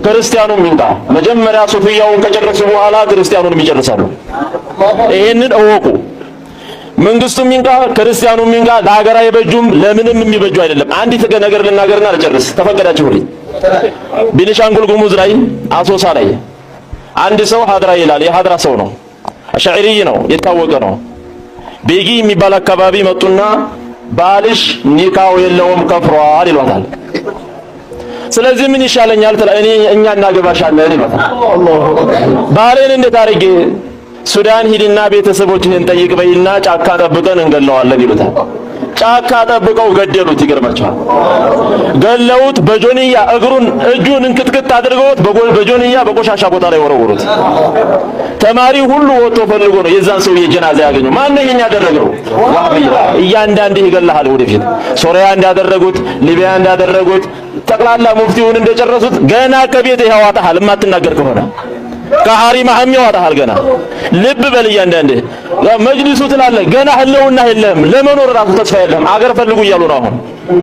ክርስቲያኑም ይንቃ። መጀመሪያ ሱፍያውን ከጨረሱ በኋላ ክርስቲያኑንም ይጨርሳሉ። ይሄንን እወቁ። መንግስቱም ይንቃ፣ ክርስቲያኑም ይንቃ። ለሀገር አይበጁም፣ ለምንም የሚበጁ አይደለም። አንዲት ነገር ልናገርና ልጨርስ፣ ተፈቀዳችሁልኝ። ቤኒሻንጉል ጉሙዝ ላይ አሶሳ ላይ አንድ ሰው ሀድራ ይላል። የሀድራ ሰው ነው፣ አሻዒሪ ነው፣ የታወቀ ነው። ቤጊ የሚባል አካባቢ መጡና ባልሽ ኒካው የለውም ከፍሯል ይሏታል። ስለዚህ ምን ይሻለኛል? እኔ እኛ እናገባሻለን ይሏታል። ባሌን እንዴት አድርጌ? ሱዳን ሂድና ቤተሰቦችህን ጠይቅ በይና ጫካ ጠብቀን እንገለዋለን ይሉታል። ጫካ ጠብቀው ገደሉት። ይገርማቸዋል። ገለውት በጆንያ እግሩን እጁን እንክትክት አድርገውት በጆንያ በቆሻሻ ቦታ ላይ ወረወሩት። ተማሪ ሁሉ ወጥቶ ፈልጎ ነው የዛን ሰውዬ ጀናዛ ያገኘው። ማን ነው ይሄን ያደረገው? ዋህብያ። እያንዳንድህ ይገልሃል ወደፊት። ሶሪያ እንዳደረጉት፣ ሊቢያ እንዳደረጉት፣ ጠቅላላ ሙፍቲውን እንደጨረሱት ገና ከቤት ያዋጣሃል የማትናገር ከሆነ ከሐሪማህም ያወጣሃል። ገና ልብ በል። እያንዳንድህ መጅሊሱ ትላለህ፣ ገና ህልውና የለህም። ለመኖር ራሱ ተስፋ የለህም። አገር ፈልጉ እያሉ ነው አሁን።